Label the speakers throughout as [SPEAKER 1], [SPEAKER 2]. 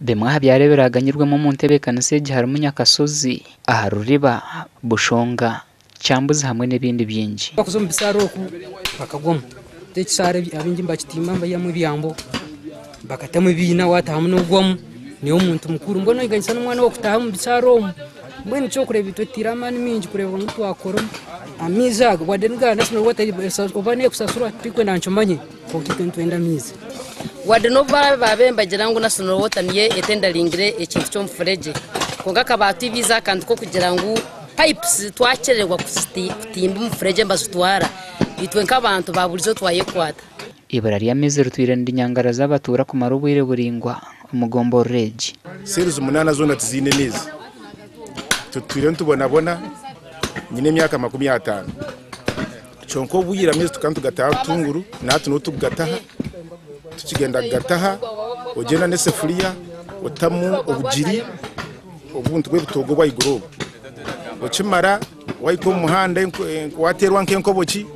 [SPEAKER 1] Bimwe aha byaro ebiraganyirwemu omu ntebeekanisa egi harimu Nyakasozi, aha Ruriba, Bushonga, Kyambuzi hamwe n'ebindi bingi.
[SPEAKER 2] Bakuza omu bisaara oku bakagwamu. Hati ekisaara abaingi nibakitimba nibaihamu ebyambo bakatamu ebiina waatahamu noogwamu niiwe omuntu mukuru mbwenu oyiganisa n'omwana waawe kutaaha omu bisaara omu. Mbwenu eky'okureeba itwe tutaire amaani maingi kureeba ngu twakora amaizi ago wadde niga National Water oba neekusasurwa titurikwenda nkimanye kwonka itwe nitwenda amaizi.
[SPEAKER 3] Wadde n'obu baraabe baabaire nibagira ngu National Water niyo etendaringire ekintu ky'omufuregye, kwonka akaba atwibiize akantu k'okugira ngu pipes twakyerererwa kutimba omufuregye nibazitwara, itwe nk'abantu ba buriijo twayekwata.
[SPEAKER 1] Eibura ry'amaizi ritwire nirinyangaraza abatuura kumara obwire buraingwa omu gomborora egi.
[SPEAKER 4] Series munaana zoona tiziine maizi. Tutwire nitubonabona, nyine emyaka 50. Kyonka obwire amaizi tukaba nitugataha Rutunguru, na hati niho turikugataha. Tukigyenda kugataha, ogyenda n'esefuriya otamu obugiri, obuntu bw'ebitoogo obw'ahaiguru obu. Okimara wahika omu muhanda wateerwa nk'enkoboki,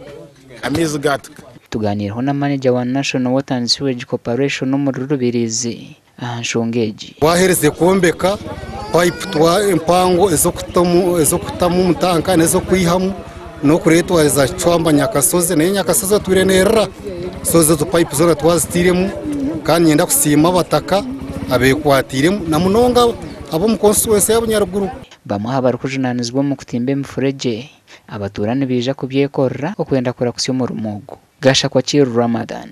[SPEAKER 4] amaizi gaatuka.
[SPEAKER 1] Tugaaniireho na manegya wa National Water and Sewerage Corporation omuri Rubirizi aha nshonga egi.
[SPEAKER 5] Twaherize kwombeka payipu empango ez'okutamu omu tanka n'ez'okwihamu n'okureetwariza Kicwamba Nyakasozi nayo Nyakasozi etwire neerira so ezo payipu zoona twazitairemu kandi niinyenda kusiima abataka abeekwatiiremu na munonga ab'omu konsituwensi ya Bunyaruguru.
[SPEAKER 1] Bamwe aha barikujunaanizibwa omu kutimba emifuregye abatuura nibaija kubyekorera okwenda kurakusya omurimo ogu. Gashakwa Kiiru Ramadhan.